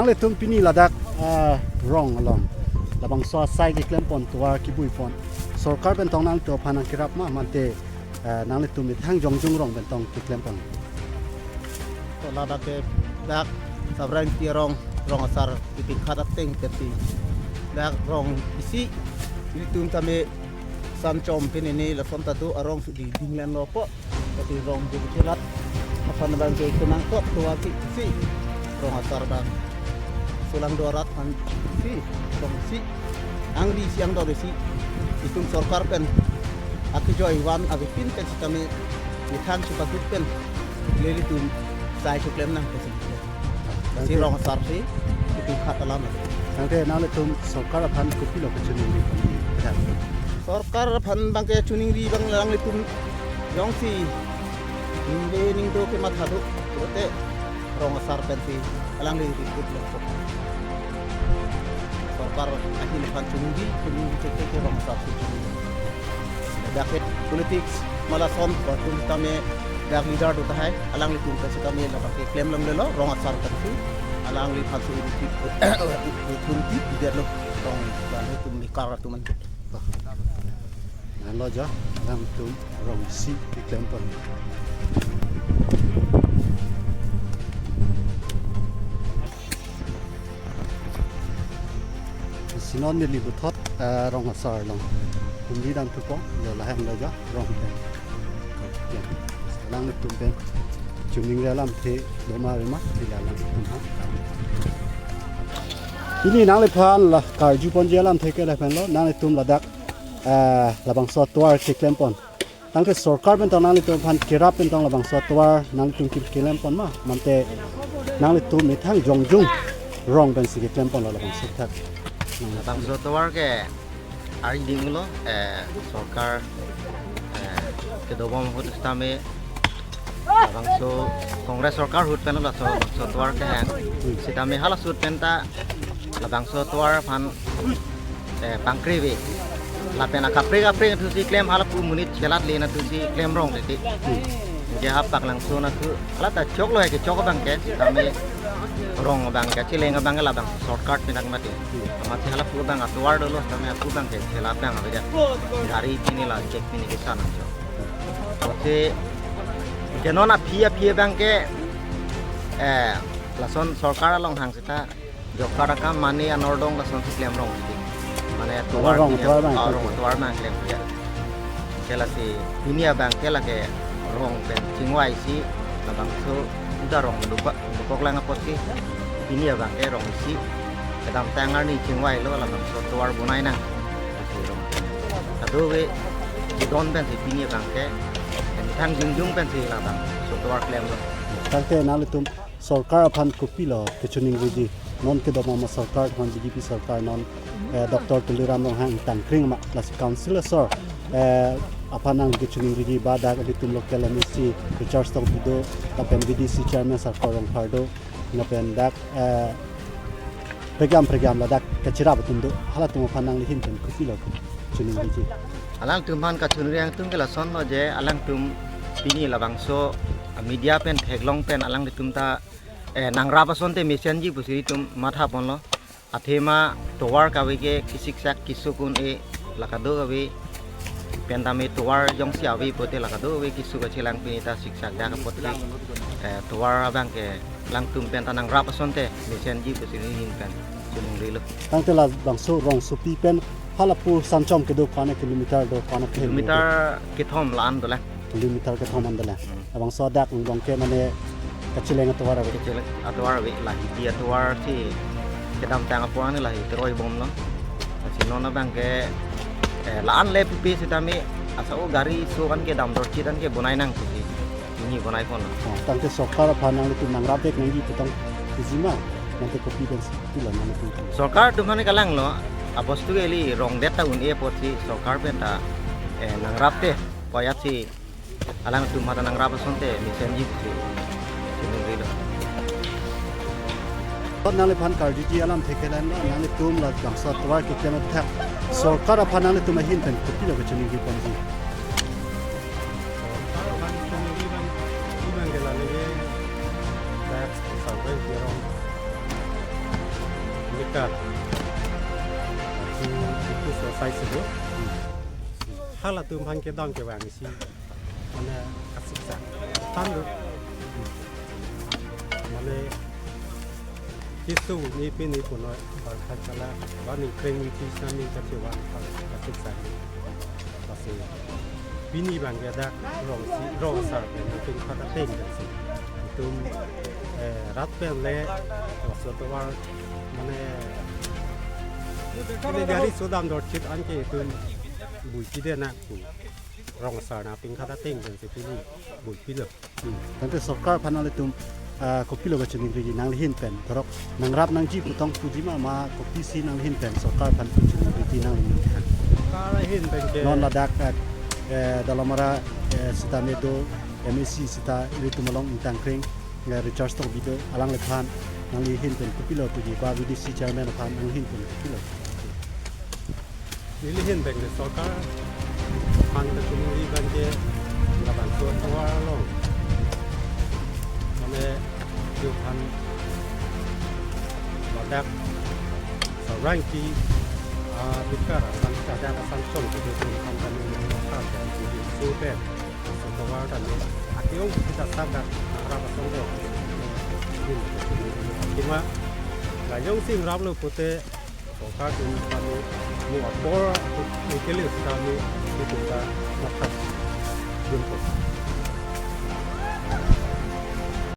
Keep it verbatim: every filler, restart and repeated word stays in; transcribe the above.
Nanglitum pini ladak, eh, rong along labangso asai keklem pon, tovar kebui pon, sorkar pen tong nangtum aphan nangkerap ma, mate, eh, nanglitum methang jongjung rong pen tong keklem pon? To ladak ke dak Sabrang Pi arong, rong asar titik khat ateng teti. Dak rong isi, ilitum tame Sanchom pen ini lason ta do arong si di dinglen lo po. Tapi rong do chelat. Aphan abang ke kenang kot tovar ke isi. Rong asar abang sulang do arat an isi. Rong isi. Angri isi, angdor isi. Itum sorkar pen akejoi van avepin pen sitame methang si patut pen lelitum sai keklem nang pen si. Si rong asar si, itum khat alam. Tangte nanglitum sorkar aphan kopilo kachiningri? Ya. Sorkar aphan abang ke chiningri abang alanglitum jongsi ningve ningdo kematha do, pulote rong asar pensi alangli rikut lo. Sorkar ahin aphan chiningri, chiningri ke, ke rong asar si chiningri. Dak ke politics ma lason, batum tame dak leader do tahai, alanglitum ta sitame labang keklem longle lo, rong asar ta si, alangliphan si uruti, uruti, uruti, dia lo, rong, alanglitum nikar atum an. Ngan lo jo, alangtum rong isi keklem pon. Si non neli puthot, eh, rong asar along humri dam thupo, jo lahai lo jo, rong pen. Ya. Alangtum pen chiningri alamthe do ma ave ma, ila alangtum ha. Pini nangliphan la karju ponji alamthe ke lapen lo, nanglitum ladak, eh, labangso tovar keklem pon. Tangte sorkar pen tong nanglitum aphan kerap pen tong labangso tovar nanglitum ke keklem pon ma, mate nanglitum methang jongjung rong pensi keklem pon lo labangso thak? Labangso tovar ke ari ding lo, eh, sorkar, eh, kedobom ahut sitame labangso Congress sorkar ahut pen labangso, labangso tovar kehang. Sitame hala ahut pen ta labangso tovar aphan, eh, pangkri ave. Lapen akaprek kaprek athu si klem, hala pu monit chelat le na thu si klem rong titi. Anke ha Paklangso na thu, hala ta choklo hai ke chok abang ke, sitame rong abang ke, chileng abang ke labang shortcut pinak mati. Amatsi hala pu abang atovar dolo, sitame apu abang ke chelat abang ave dia. Gari pini la check pini ke sana chok. Amatsi ke non aphi aphi abang ke, eh, lason sorkar along hang seta job card akam mane anordong lason si klem rong si. Mane tovar rong pini tovar abang, ah, rong tovar abang klem ya. Ke lasi pini abang ke lake rong pen chingvai si labangso uda rong dukok, dukok lang apot si pini abang ke rong isi kedamtang arni chingvai lo labangso tovar bonai nang. Kadokave kedon pensi pini abang ke methang jongjung pensi labangso tovar klem lo. Tangte nanglitum sorkar aphan kopilo kachiningriji? Non kedobom asorkar aphan, B J P sorkar non, eh, Doctor Tuliram Ronghang tangkring ma, lasi council asor, eh, aphan nangkachiningriji ba dak ilitum local M A C Richard Tokbi do, lapen V D C chairman Sarkar Rongphar do, lapen dak, eh, pregam pregam ladak kachirap atum do, halatum aphan nangli ahin pen kopilo kachiningriji? Alangtum aphan kachiningri atum ke lason lo je, alangtum pini labangso, ah, media pen theklong pen alangtum ta, eh, nangrap asonte mesenji pusi itum matha ponlo. Athema tovar kave ke kisiksak kisuk un-e la kadokave, pen tame tovar jongsi ave pote la kadokave kisuk kachelang pini ta siksak dak apot ke, eh, tovar abang ke alangtum pen ta nangrap asonte mesenji pusi neli ahin pen chiningrilo. Tangte labangso rongsopi pen hala pu Sanchom kedo ko-an kilometer do, ko-an kilometer? Kilometer kethom la-an dolang. Kilometer kethom an dolang. Hmm. Labangso adak angbong ke mane kacheleng atovar ave? Kacheleng atovar ave, lahidi atovar si kedamtang apor an lahei teroi bomlo. Lasi non abang ke, eh, la-an le pupe sitame asa o gari so kan ke damdor chit an ke bonai nang pusi pini bonai ponlo. Oh, tangte sorkar aphan nanglitum nangrap vek nangji pu tong pujima, mate kopi pensi pilo nanglitum? Sorkar atum aphan ke kalanglo, abostu ke ili rong det ta un-e apot si sorkar pen ta, eh, nangrap te, koyat si alangtum aphan ta nangrap asonte mesenji pusi chiningrilo. Nangliphan karjuji alamthe ke lahenlo, nanglitum labangso atovar keklem athak sorkar aphan nanglitum ahin pen kopilo kachiningri ponji? Sorkar aphan chiningri abang, iman ke la lege, dak sorkar kerong Ka. Itu, itu selesai sudah. Halatum aphan kedang kevang isi. Mane kasiksa. Tando. Mane kisu ni pini puno barkha chala bani kreng ni pisa ni kachewan kasiksa. Lasi pini abang ke dak rongsi, rong asar pen pen khat ateng dan si. Itum, eh, rat pen le, laso tovar mane, pini gari sodam dorchit anke itum buipi de na ku. Rong asar na pen khat ateng dan si pini buipi lo. Hmm. Tangte sorkar aphan nanglitum, ah, kopilo kachiningriji nangli ahin pen? Torok nangrap nangji putong puji ma, ma kopisi nangli ahin pen sorkar aphan kachiningriji nangli ahin pen? Sorkar ahin pen ke non ladak, ah, eh, Dolamara, eh, sita medo M A C sita ilitum along ingtangkreng, eh, Richard Tokbi do, alangliphan nangli ahin pen kopilo puji, ba V D C chairman aphan nangli ahin pen kopilo? Neli ahin pen ke sorkar aphan kachini abang ke labangso tovar along mane jo aphan ladak sarangki, ah, bikar asan, ladak asan song ke jo aphan kami yang makan dan jo so pen so tovar kami aki ong kita sabak rap asong do. Kima la jongsi ingraplo pute sorkar atum kami mo apor ni kele kami itu ka makan jumpa.